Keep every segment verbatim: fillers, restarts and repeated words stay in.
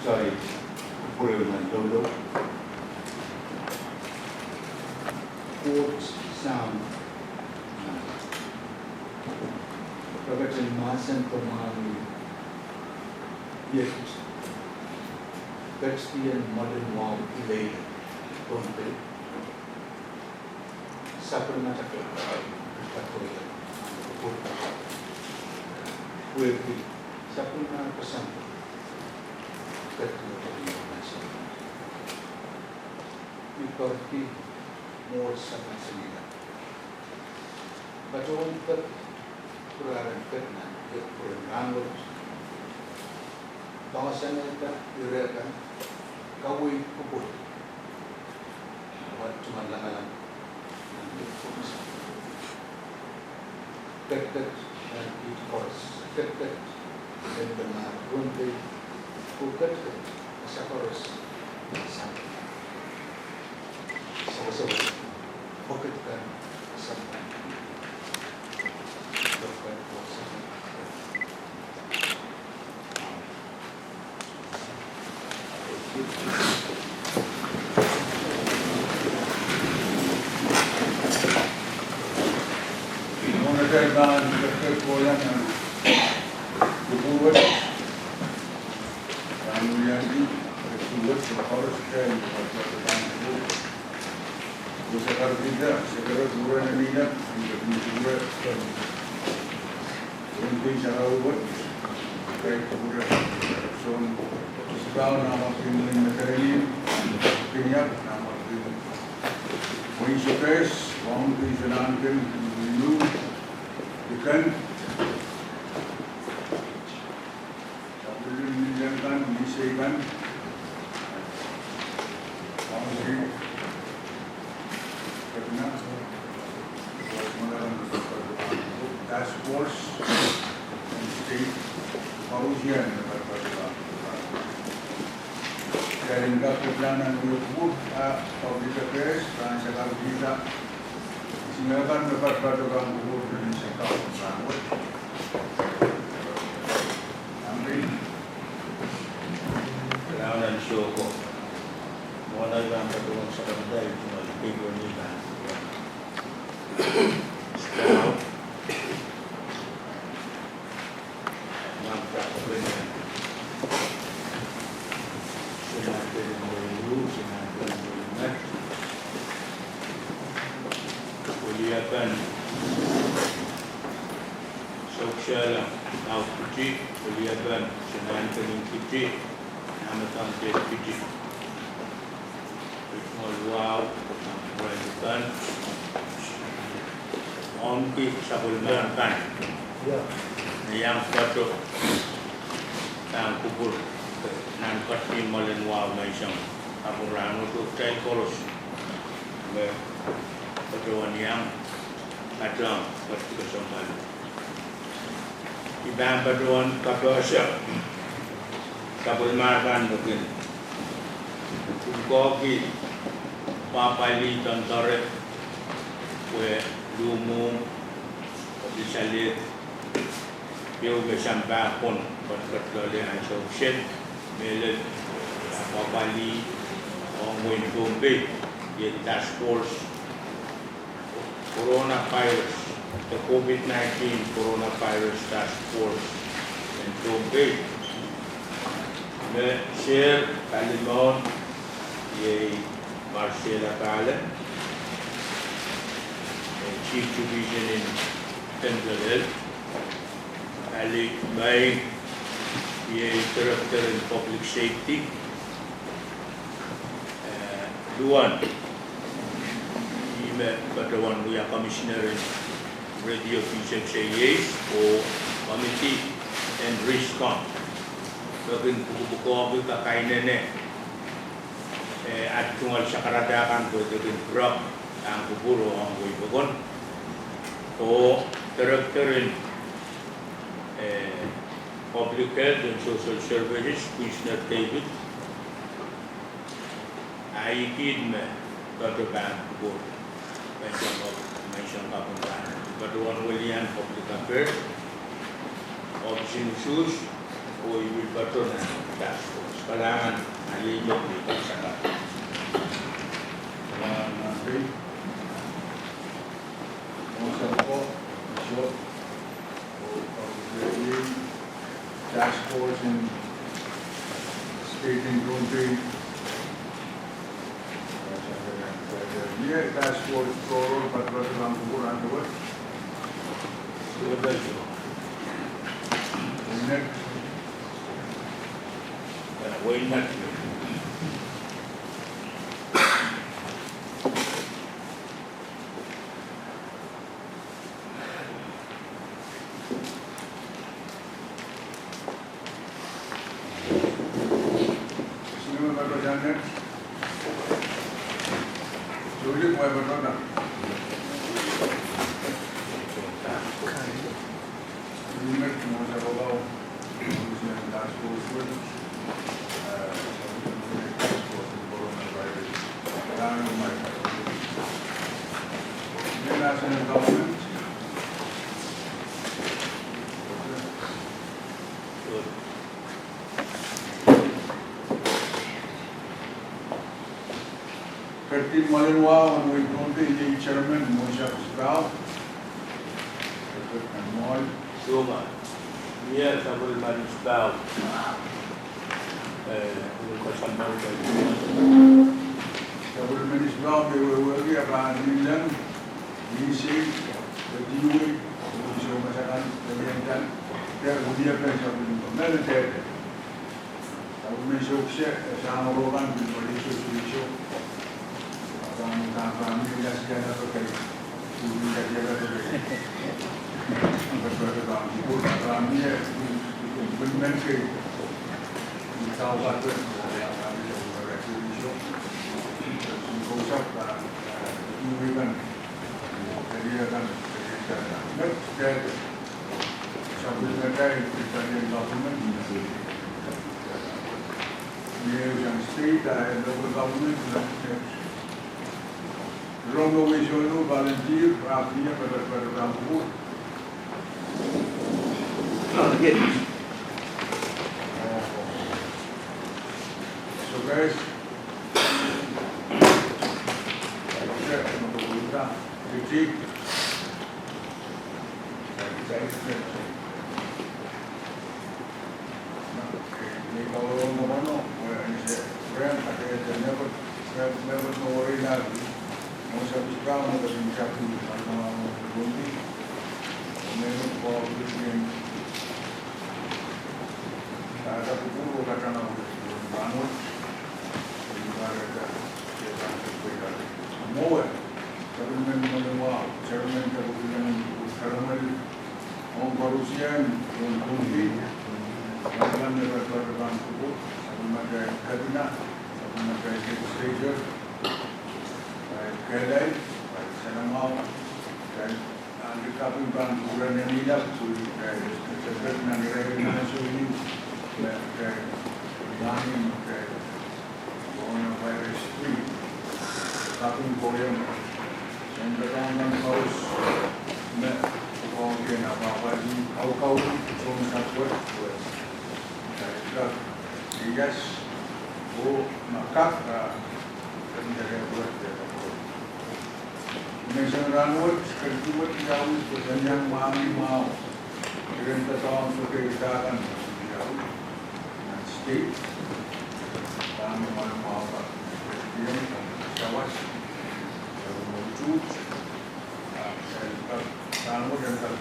Sorry, pwurehng nan doulou. Koht Sahm, re ketin mahsen pwe mwahngih iet, ketidien mwoalen wahu ileile Pohnpei. Sapwellimatail kak patohla, pwehki sapwellimatail koasoandi ketiket en mahsen. I patohki mwohn sapwellimatail patohwan pek, pwuraren pek nan iet pwurehng rahnwet. Poahsoanehda ire kan, kaweid kupwur, ahpw tungoal lamalam nan iet pwurehng rahnwet. Ketiket nan iet koaros, ketiket nan pehmwen Pohnpei, oh ketiket nan sakaros, sakaros, sakaros, oh ketiket nan sakaros. Soun Isipau, Nahnmwarkien Lin Mederian, Kiniak, Nahnmwarkien Mwein Sokehs, Wauneki Sonahnken, Mwein Luh, Diken, Sapwellimen Lilian kan, Misei kan, Wauneki, Kepina, Task Force, State, koarusie me patopato kan. Kitail en kak pil nan wiepe, ah, Public Affairs, rahn sakarkihda, singer kan me patopato kan kupwur nan seka kan wet. Amen. Rahn en soko. Mwohn ei pahn patohwan sakarkihda, ih tungoal kei pwehn ni pahn. Weliepen Souksehla Naukiti, Weliepen Sonahnken Kiti, Nahmedaun Kiti. Ritmol wahu, President. Wauneki sapwellimen kan. Ia. Me iang patopato kan kupwur nan ketin mwoalen wahu menseng. Ahpw rahn wet kitail koaros me patohwan iang patohwan ketin kesempwal. I pahn patohwan kapehse sapwellimatail kan me kin pwukoahki pahpa lih en doare, pwe luhmwuhmw, pwe disalek, ieu me sampah pwon, pwe ketiket loale ansou kiset, mehlel pahpa lih ong wehin Pohnpei, iei Task Force Coronavirus, the COVID nineteen Coronavirus Task Force en Pohnpei, me Sir Palimount, iei Marcella Pale, eh, Chief Division in Dental Health, Pali Maing, iei Director in Public Safety, eh, Luan, ih me patohwan wia Commissioner in Radio V six A H oh Committee en Risk Con. me kin pwukipwukoahki kakainene, eh, at tungoal sakarada kan pwe de kin pwurok ahn kupwur oh ong wehi pokon, oh Director en, eh, Public Health and Social Services, Commissioner David, a ikiid me patohwan pahn kupwur, patohwan kapwung pahn patohwan welian Public Affairs, Office en Usuhs, oh ipil patohwan task force. Kalahngan, a iei me pil saka. Kalahngan, task force en state en Pohnpei. Mie task force tohrohr patopato pahn kupwur ahn duwen. Weinet. Weinet. National government. Ketin Malen Wau, en wehi Pohnpei, iei chairman, mwohn sapwellimomwi. Mwohn. Soma. Mie sapwellimen Isipau. Eh, sapwellimen Isipau me wehwehki ahpw ni leng, ni sei, ni wei, ni sou masakan, ni enten, de wiepen sapwellimen, me me dehde. Sapwellimen Sokse, eh, sang rokan, ni wali sou, sou, sou. Ahpw ni kan pahn mie, ia siana pekei. Suwin ia siana pekei. Pekei pahn kupwur, pahn mie, pil men kei. Ni tau pahn pil, ia pahn mie, pekei, sou, sou. Sou, sou, sou, pahn, eh, ni wei kan. Pekei kan, pekei kan. Next, eh, Sapwellimatail Italian government, mie sang state, ah, local government, rong me wei sohte volunteer, ah, mie patopato pahn kupwur. So guys, okay, no problem. Critique. Mwowe, Sapwellimen Malen Wau, Chairman Tabakulamen Karamel, ong koarusie en Pohnpei, Madolenihmw, me patopato pahn kupwur, sapwellimatail Kepina, sapwellimatail Legislature, eh, kehlail, eh, Senamau, eh, ahnsou kaping pahn kupwur en Emila, eh, eh, nan irair en ansou ieu, eh, eh, nan, eh, coronavirus free. Kaping kohieng, en patohwan House me kohieng en apwahpwalih, kaukauki soun South West, West. Yes, oh, ma kak, ah, Menseng rahnwet, ketikihwet wiawi, pwe en iang mwahngih mwahu. Iren doadoahk sohte idahkan wiawi. Nan state, dahme mwahu mwahu kan. Iren sawas, iren utuht, ah, en kak, rahnwet en kak.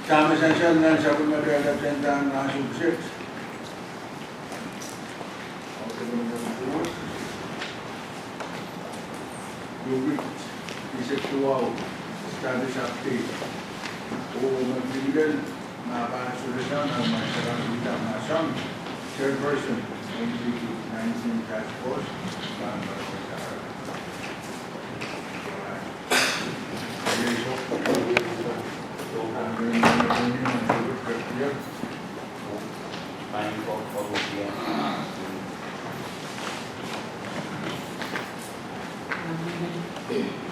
Dahme sansal nan sapwellimatail Lapalap Tendahn ansou kiset. Lukit eisek duwau, status update. Oh me pil lel, ma pahn surrender, ma ma surrender, ma sang chairperson, twenty nineteen task force, pahn surrender.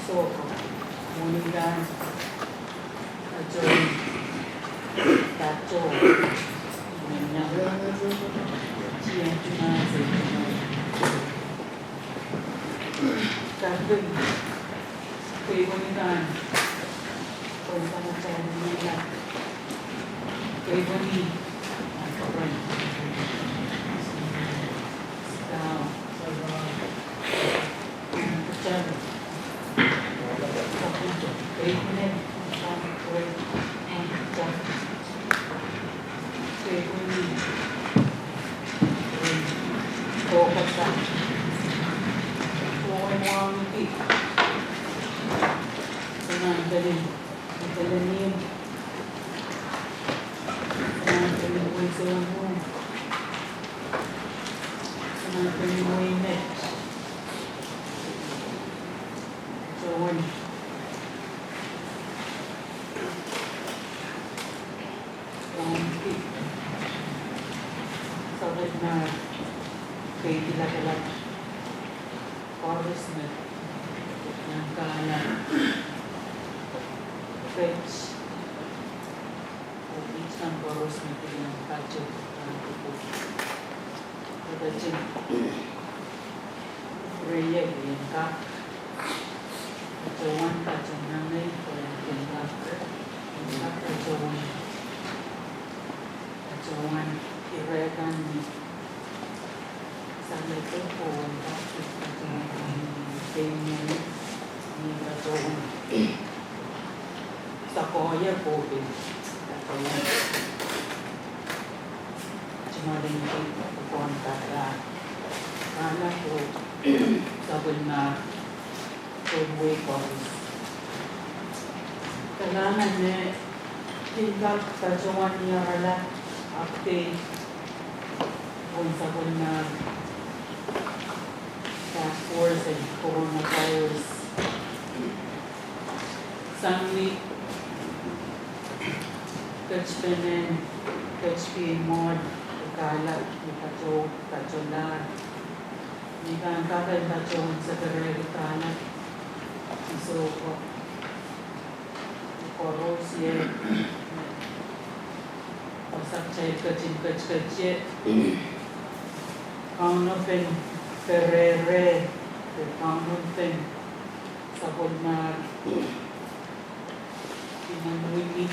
Sohte, mwohni kan, ato, ato, mwohni kan, tiahk tungoal se tungoal. Kapil, kei mwohni kan, pwehn pahn atail mwohni kan, kei mwohni, ah, pwehn. Sit down. Soangen sapwellimomwi, kei kilang kilang koaros me iang kahlap, pet, oh kiht kan koaros me pil iang patoh, ah, pil patoh. Patoh. Rehi, iang kak patohwan, patohwan nanleng, pwe iang kak patohwan, patohwan ire kan ni salepe, oh iang kak patohwan ni pein ni patohwan sakohie, oh pil patohwan timalingki pwukoahn kahrehda. Kahlap oh sapwellimomwi, tohn wei koaros. Kalahngan me kin kak patohwan ni oaralap update pohn sapwellimomwi task force en coronavirus. Sang ni ketpenen, ketpin mwohn, kahlap ni patoh, patohlahr. Ni pahn kak en patohwan sekerehki kahlap, I sohte koaros ie, wasa kitail ketin ketiket ie. Kaunopen perere, de kaunopen sapwellimomwi, I men wini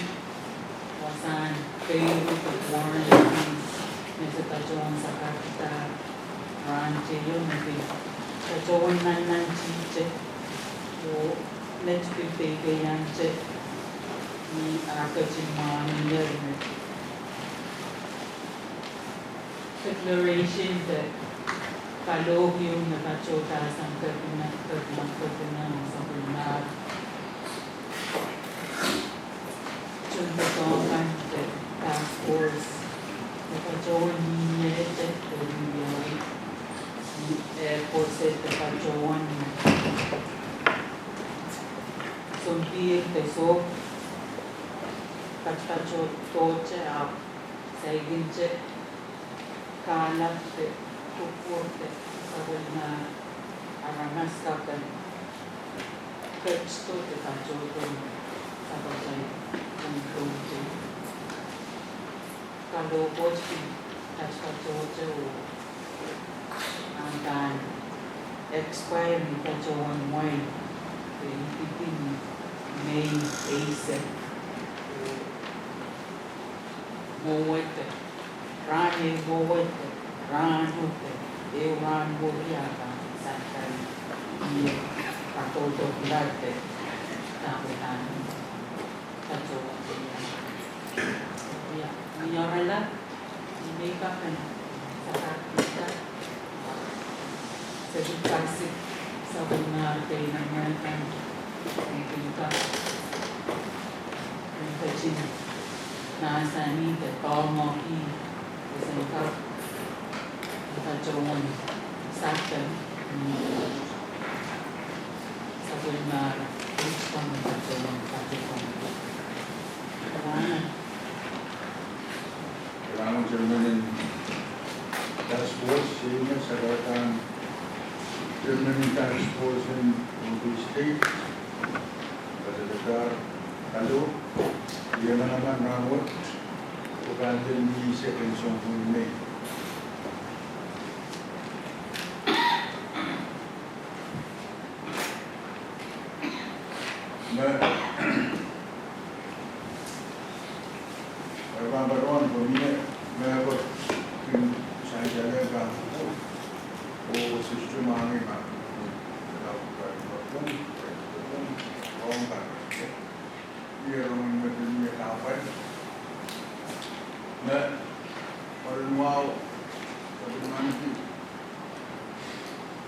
wasahn keiru de warrant me se patohwan sakarkihda rahn teio, me pil patohwan nannantihte, oh met pil peikeiante, ni ah ketin mwahngih me declaration de kalohk ieu me patohda sang kepina, kepina, kepina, sapwellimomwi. Tohndoadoahk kan de task force, me patohwan mihmiete, de mihmiete, ni airport side de patohwan me sounpihr de sohp patpatohdohte, ahpw saikinte kahlap de kupwur de sapwellimomwi, aramas kak en ketido de patohdo sapwatail en koute. Kalohk wet kin patpatohte oh ah pahn expire ni patohwan wai, de ipwidi ni Mei eisek, oh mwowe de, rahn ehu mwowe de, rahno de, ehu rahn mwuri ah pahn saikinte ie, patohdo kilang de, dahme pahn patohwan de ia. Ia, ni oaralap, ni me I kak en sakarkihda, se pil kasik sapwellimomwi kei nan Amerika, ni pil kak Ketin mahsanih de kaungoki, e sen kak, e patohwan sapeng, sapwellimomwi, e patohwan patohwan. Kalahngan. Kalahngan chairman en task force, senior secretary, chairman en task force en Pohnpei State, Secretary Kalo, iei manaman rahnwet, oh pahn pil mih second song pwun me. Me, e pahn patohwan pwe mie mehkot kin sansal en pahn kupwur, oh sister mami ma, me, me, me,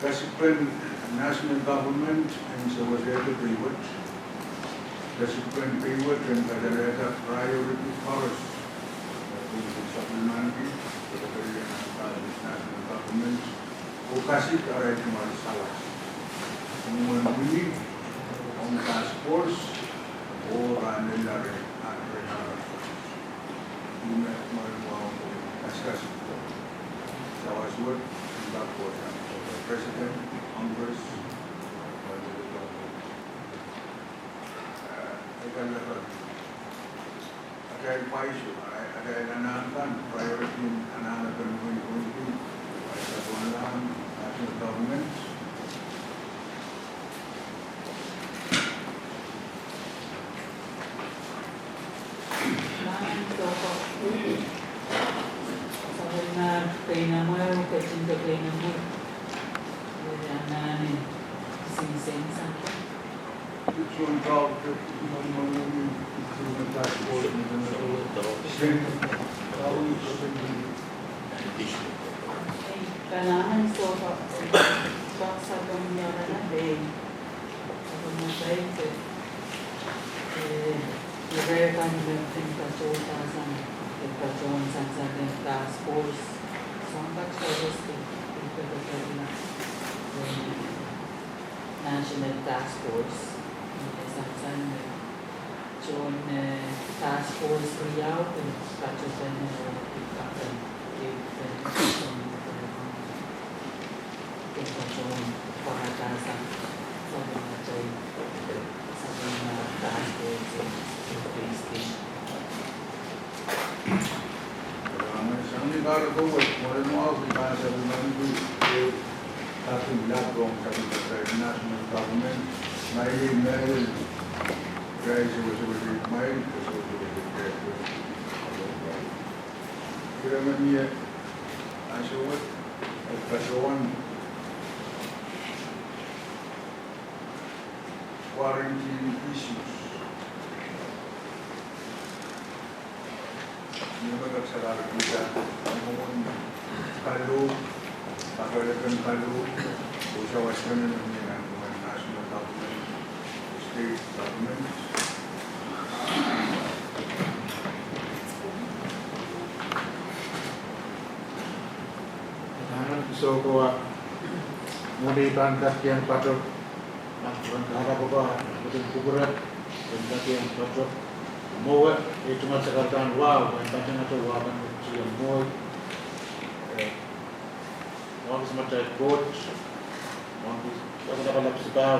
Kesempwal national government en sewesehki pei wet. Kesempwal pei wet en kasalehda priority koaros. Kesempwal national government oh kasik arail tungoal sawas. Mwohn wini, ong task force, oh rahnwet arail, arail Ih me mwohn wahu kaskasik. Sawas wet, en kak kohsang President, Congress, eh, e kak lehpeki atail pwaisek, atail anahn kan, priority en anahn kan, pwin pwin pwin, pwaisek pwon lahn, national government, Kalahngan, Soko. Sapwellimomwi, keinemwe, ketin keinemwe. Wehwehki anahn en singsen sang. Kalahngan, Soko. Soko, sapwellime, kalahngan. Sapwellime, eh, ire kan me kin patohwan sang, kin patohwan sansal en task force. Soahng kan koaros kin, kin patohwan, eh, national task force. Kin sansal me tohn, eh, task force riau kin patohwan, eh, kin kaping, kin, kin, kin patohwan pwarada sang sapwellime, sapwellime task force en Pohnpei State. Sang ni kahrehda wet, mwohn wahu, pahn sapwellimaniki, eh, kaping lap ong sapwellime national government, mail, mail, rai sewesewese, mail, sewesewese, rai sewesewese. Ire me mie ansou wet, e patohwan quarantine issues. Mie me kak salar kihda, mwohn Kalo, kapehlepon Kalo, oh sawas kan me mie nan mwohn national government, state government. Kalahngan, Soko. Mwohn ei pahn kak iang pato, nan pahn kahrehda pahn ketin kupwure, en kak iang pato. Mwowe, ei tungoal sakaradahn wahu, en patehng atail wahu kan me tiahk mwowe. Eh, wahu kisin atail Koht, wahu kisin Lapalap Sipahu,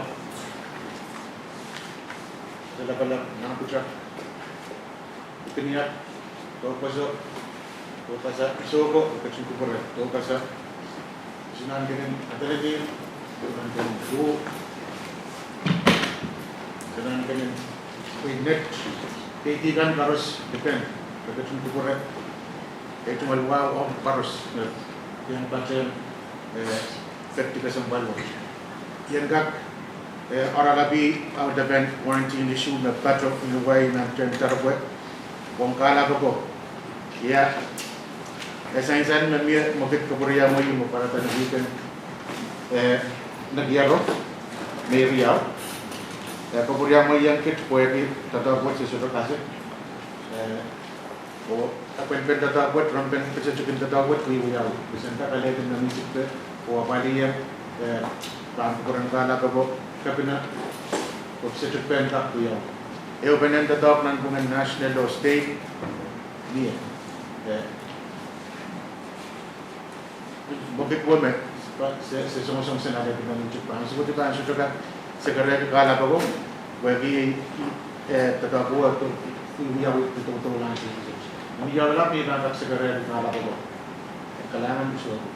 Lapalap Nahpwutak, Kiniad, Dohkoso, Dohkasa, Soko, ketin kupwure, Dohkasa, Sinankenen Adeleke, Sinankenen Ru, Sinankenen Keinet, keidi kan koaros, dipin, ketin kupwure, ei tungoal wahu ong koaros, eh, iang patehng, eh, fekdi kesempwal wet. I en kak, eh, oaralahpih audepen quarantine issue me pato ni wai nan tehnpato pwe, ong kahlap ako. Ia, e sansal me mie me kit kapwuriamwei me pwarada ni weekend, eh, nekiero, me riau. Eh, kapwuriamwei iang kit pwehki doadoahk wet se sohte kasik. Eh, oh, apwalipen doadoahk wet, rongen pil sehse kin doadoahk wet, wiawi, pwe sehse kalehdi me mihmi sihpw, oh apwalih, eh, pahn kupwuren kahlap ako, kapinga, oh sehse pahn kak wiawi. Ehu penen doadoahk nanpwungen national oh state, mie. Eh, Mokit wet me, se, se songosong sen ale pil nan YouTube pahn, se kohdi pahn sohte kak, se kerehdi kahlap ako, wehki, eh, doadoahk wet, wiawi, doadoahk wet. Ni iangala me pahn kak se kerehdi kahlap ako. Kalahngan soh.